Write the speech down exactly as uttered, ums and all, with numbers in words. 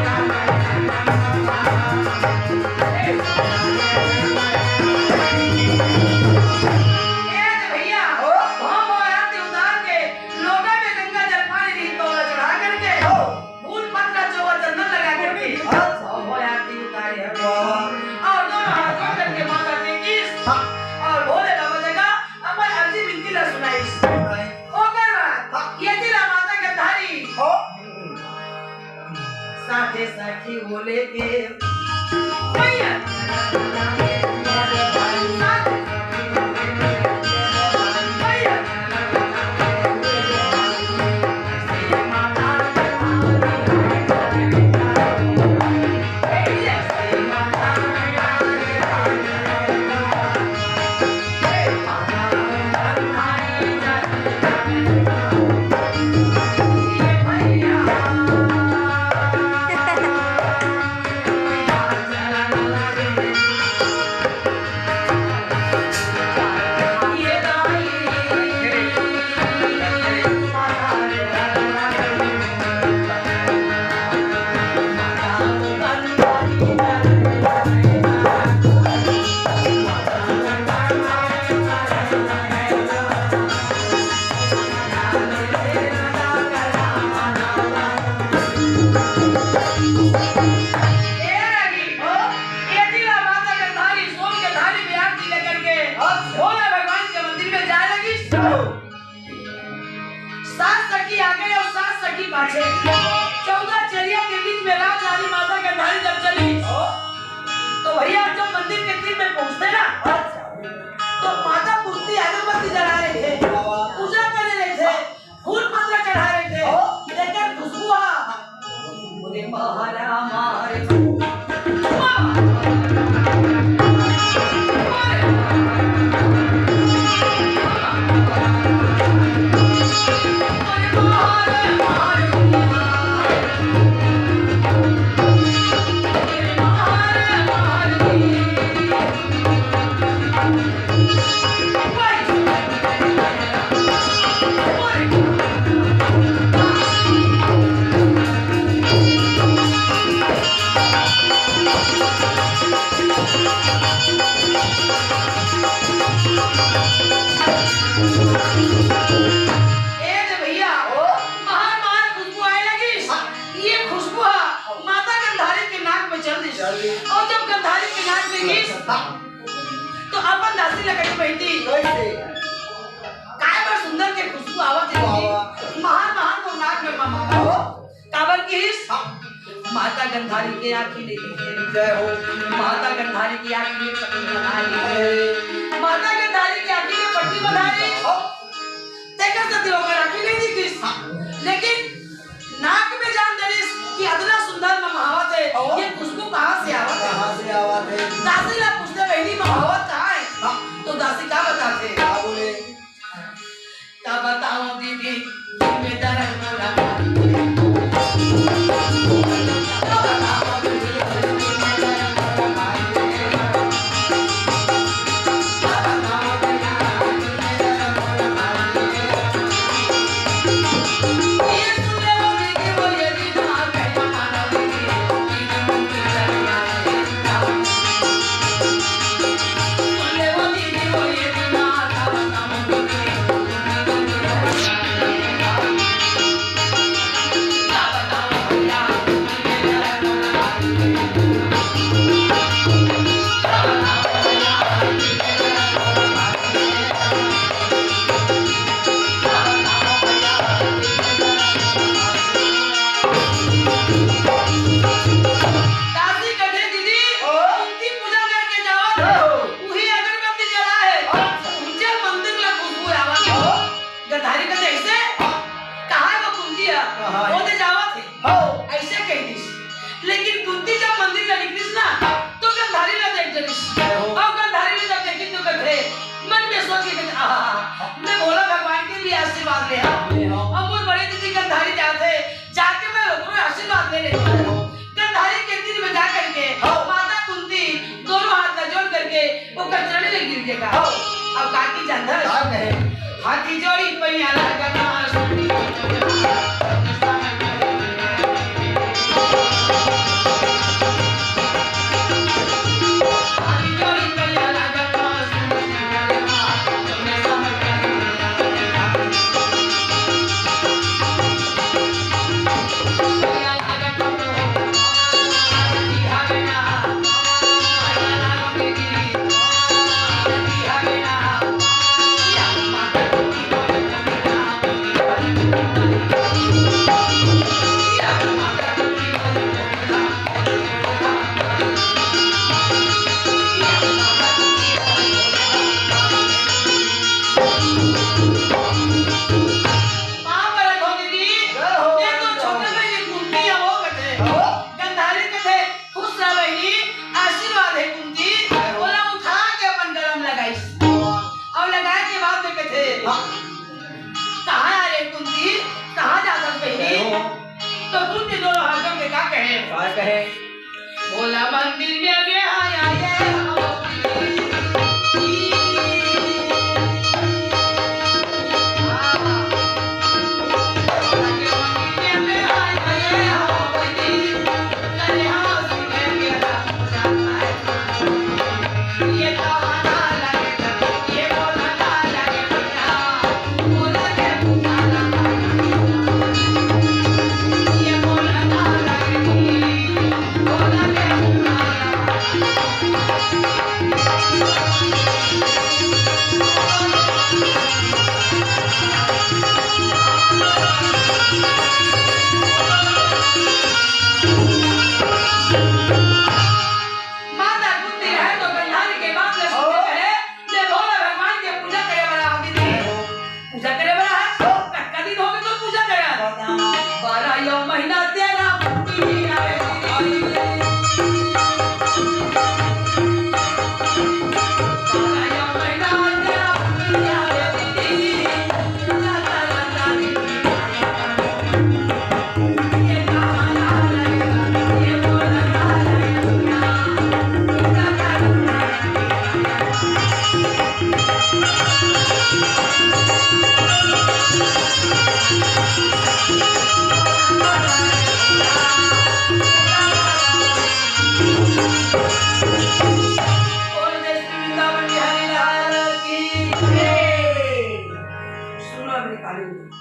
ए भैया, हो? भाव भाव आरती उतार के, लोटा में गंगा जल पानी रहित तौला चढ़ा करके, हो। फूल पत्रा चौवा चंदन लगा करके, अच्छा। भाव भाव आरती उतारे हैं। वाह। और दोनों हाथ जोड़ करके माता के किस, हाँ। और भोले बाबा जगह अपन अर्जी विनती ला सुनाइस। सुनाइस। ओकर बाद हाँ। ये जिला माता के धारी, हो। साथे साथी बोले के भैया। ए रागी, हो, ये जिला माता के धारी, सोन के धारी में आरती लेकर के अच्छा। भोला भगवान के मंदिर में जाए लगी। सात सखी आगे और सात सखी पाछे। चौदह चेरिया के बीच में राजरानी माता के धारी जब चली, तो भैया जब मंदिर के तीर में पहुंचते ना, तो माता मूर्ति अगरबत्ती जला रहे थे, पूजा करे रहे थे, फूल पत्र चढ़ा रहे थे, लेकिन खुशबू आ बोले महारा मारे। ए दे भैया, ओ। महान महान खुशबू आए लगिस। हाँ। ये खुशबू हा माता गंधारी के नाक में चल दिस। चल दिस। और जब गंधारी के नाक में गिस, हाँ। तो अपन दासी लगत बहिती। कैसे? काय बर सुंदर के खुशबू आवत हे वाह, दीदी। वाह। महान महान को नाक में ममा। ओ। काबर किहिस? हाँ। माता गंधारी के आँखी ले लीजिए। जय हो। माता गंधारी की आँखी में पट्टी बना लीजिए। अरे। माता गंधारी की आँखी में पट्टी बना ली। हाँ। तेकर से ओकर आँखी नहीं दिखिस। हाँ। लेकिन नाक में जान डरिस कि अतना सुंदर ममावत हे, हाँ। ये खुशबू कहाँ से आवत हे? कहाँ से आवत हे? दासी ला पूछते, "बहिनी, ममावत कहाँ हे?" हाँ। तो दासी का बताथे? का बोले? का बताओ दीदी, जिम्मेदार मोला। दासी कथे, "दीदी, ओ। कुंती पूजा करके जावत हे, ओ। उही अगरबत्ती जला हे, ओ। उज्जैन मंदिर ला खुशबू आवत हे।" ओ। गंधारी कथे, "ऐसे? कहाँ हे वो कुंती हे? कहाँ हे? वो दे जावत हे।" ओ। ऐसे कहि दिस। लेकिन कुंती जब मंदिर ला निकलिस ना, तो गंधारी ला देख डरिस। ओ। और गंधारी ला जब देखिस तो कथे, मन में सोच के कथे, "आहा, मैं भोला भगवान के भी आशीर्वाद ले हँव। ले हँव। अब मोर बड़े दीदी गंधारी जात हे, जाके मैं ओकरो आशीर्वाद ले लेथँव।" गंधारी के तीर में जा करके हाँ। माता कुंती दोनों हाथ ला जोड़ करके ओकर चरण में गिर गे। हाँ। अब का किहिस जानथस? का कहे? हाथी जोड़ी पैया लागत। भोला मंदिर में बिहाया रे।